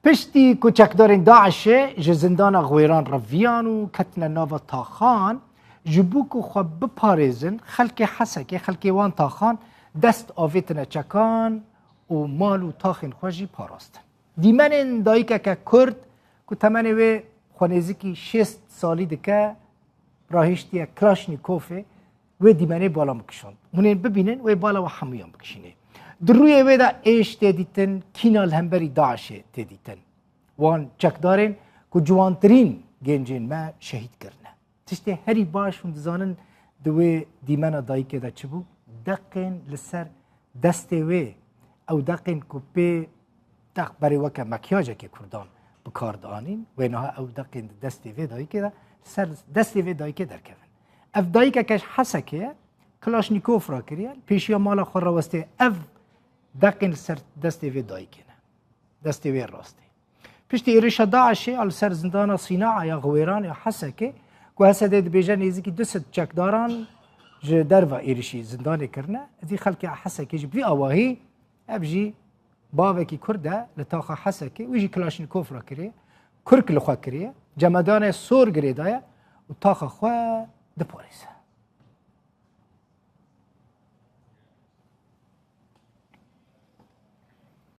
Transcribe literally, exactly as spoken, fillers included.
Piştî ku çekdarên DAIŞê ji zindana Xwêran reviyan û ketine nava taxan, ji bo ku xwe biparêzin, xelkê Hesekê, xelkê wan taxan dest avêtine çekan û mal û taxên xwe jî parastin. Dîmenên dayikeke Kurd ku temenê wê xwe nêzîkî şêst salî dike, rahiştiye Klaşnîkovê wê dîmenê bala min kişand. Hûn ê bibînin, wê bala we hemûyan bikişînê. Di rûyê wê de êş tê dîtin, kîna li hemberî DAIŞê tê dîtin. Wan çekdarên ku ciwantirîn gencên me şehîd kirine. Tiştê herî baş hûn dizanin di wê dîmena dayikê de çi bû? Deqên li ser destê wê, ew deqên ku pê deq berê weke mekyajekê Kurdan bi kar dianîn, wê niha ew deqên di destê vê dayikê de, ser destê vê dayikê derkevin. Ev dayikeke ji Hesekê ye, Klaşnîkov rakiriye, pêşiya mala xwe rawestê, ev deqên li ser destê vê dayikê ne. Destê wê rastê. Piştî êrişa DAIŞê a li ser zindana Sînaa ya Xwêran ya Hesekê, ku H S D dibêje nêzîkî du sed çekdaran ji derva êrişî zindanê kirine, êdî xelkê Hesekê ji bi vî awahî, ev jî bavekî Kurd e li taxa Hesekê, wî jî Klaşnîkov rakiriye, kurk li xwe kiriye, cemedanê sor girêdaye û taxa xwe diparêze.